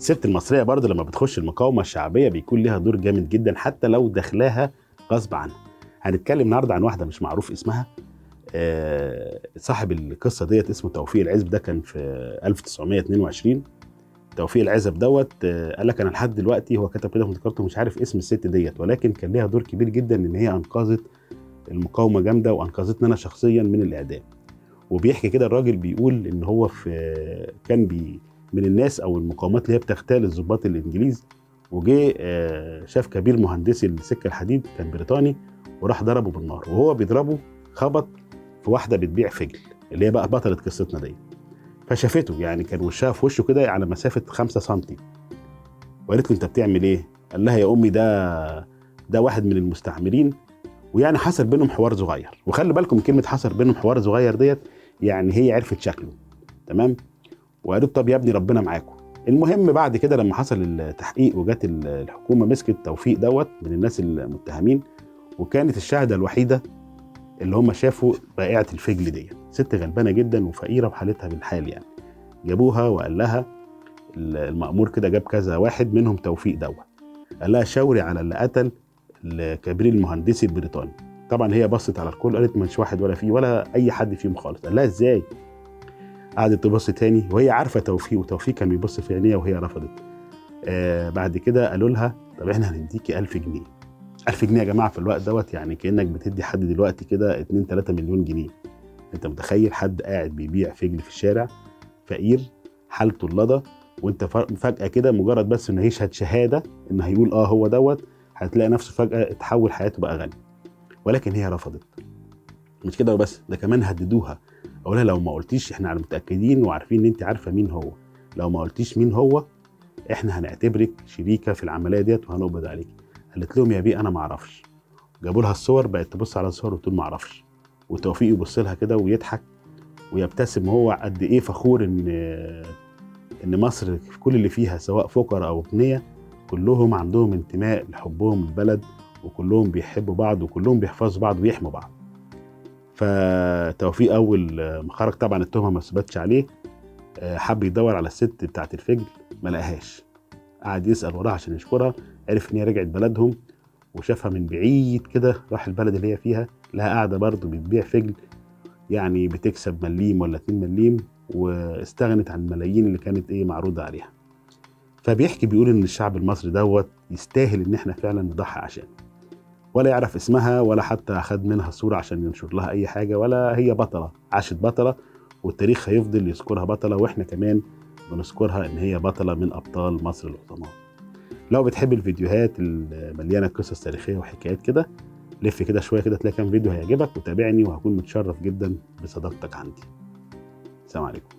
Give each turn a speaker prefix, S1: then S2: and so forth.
S1: الست المصرية برضه لما بتخش المقاومة الشعبية بيكون لها دور جامد جدا حتى لو دخلاها غصب عنها. هنتكلم النهارده عن واحدة مش معروف اسمها، صاحب القصة ديت اسمه توفيق العزب، ده كان في 1922. توفيق العزب دوت قال لك انا لحد دلوقتي، هو كتب كده في مذكرته مش عارف اسم الست ديت، ولكن كان ليها دور كبير جدا ان هي انقذت المقاومة جامدة وانقذتني انا شخصيا من الاعدام. وبيحكي كده الراجل بيقول ان هو في كان من الناس او المقاومات اللي هي بتغتال الضباط الانجليز، وجه شاف كبير مهندسي السكة الحديد كان بريطاني، وراح ضربه بالنار، وهو بيضربه خبط في واحدة بتبيع فجل اللي هي بقى بطلة قصتنا دي، فشافته يعني كان وشها في وشه كده على مسافة 5 سم، وقالت له انت بتعمل ايه؟ قال لها يا امي ده واحد من المستعمرين. ويعني حصل بينهم حوار صغير، وخلي بالكم كلمة حصل بينهم حوار صغير ديت يعني هي عرفت شكله تمام، وقالت طب يا ابني ربنا معاكم. المهم بعد كده لما حصل التحقيق وجت الحكومة مسكت توفيق دوت من الناس المتهمين، وكانت الشاهده الوحيدة اللي هم شافوا بائعه الفجل ديت، ست غلبانه جدا وفقيره وحالتها بالحال يعني. جابوها وقال لها المأمور كده، جاب كذا واحد منهم توفيق دوت، قال لها شاوري على اللي قتل الكبير المهندسي البريطاني. طبعا هي بصت على الكل قالت مش واحد ولا فيه ولا اي حد فيهم خالص. قال لها ازاي؟ قعدت تبص تاني وهي عارفه توفيق، وتوفيق كان بيبص في عينيها وهي رفضت. بعد كده قالوا لها طب احنا هنديكي 1000 جنيه. 1000 جنيه يا جماعة في الوقت دوت يعني كانك بتدي حد دلوقتي كده 2 3 مليون جنيه. انت متخيل حد قاعد بيبيع فجل في الشارع، فقير حالته اللضا، وانت فجاة كده مجرد بس انه يشهد شهادة ان هيقول اه هو دوت، هتلاقي نفسه فجاة اتحول حياته بقى غني. ولكن هي رفضت. مش كده وبس، ده كمان هددوها، قالوا لها لو ما قلتيش احنا على متاكدين وعارفين ان انت عارفه مين هو، لو ما قلتيش مين هو احنا هنعتبرك شريكه في العملية ديت وهنقبض عليك. قالت لهم يا بيه انا ما اعرفش. جابوا لها الصور، بقت تبص على الصور وتقول ما اعرفش، وتوفيق يبص لها كده ويضحك ويبتسم، وهو قد ايه فخور ان مصر في كل اللي فيها سواء فقراء او اغنياء كلهم عندهم انتماء لحبهم للبلد، وكلهم بيحبوا بعض، وكلهم بيحفظوا بعض ويحموا بعض. فتوفيق اول ما خرج طبعا التهمة ما ثبتش عليه، حب يدور على الست بتاعت الفجل ما لقاهاش، قعد يسال وراها عشان يشكرها، عرف ان هي رجعت بلدهم وشافها من بعيد كده، راح البلد اللي هي فيها لها قاعدة برضه بتبيع فجل، يعني بتكسب مليم ولا 2 مليم، واستغنت عن الملايين اللي كانت ايه معروضة عليها. فبيحكي بيقول ان الشعب المصري دوت يستاهل ان احنا فعلا نضحي عشانه، ولا يعرف اسمها ولا حتى خد منها صورة عشان ينشر لها اي حاجة، ولا هي بطلة، عاشت بطلة والتاريخ هيفضل يذكرها بطلة، واحنا كمان بنذكرها ان هي بطلة من ابطال مصر العظماء. لو بتحب الفيديوهات المليانة قصص تاريخية وحكايات كده، لف كده شوية كده تلاقي كام فيديو هيعجبك، وتابعني وهكون متشرف جدا بصداقتك عندي. السلام عليكم.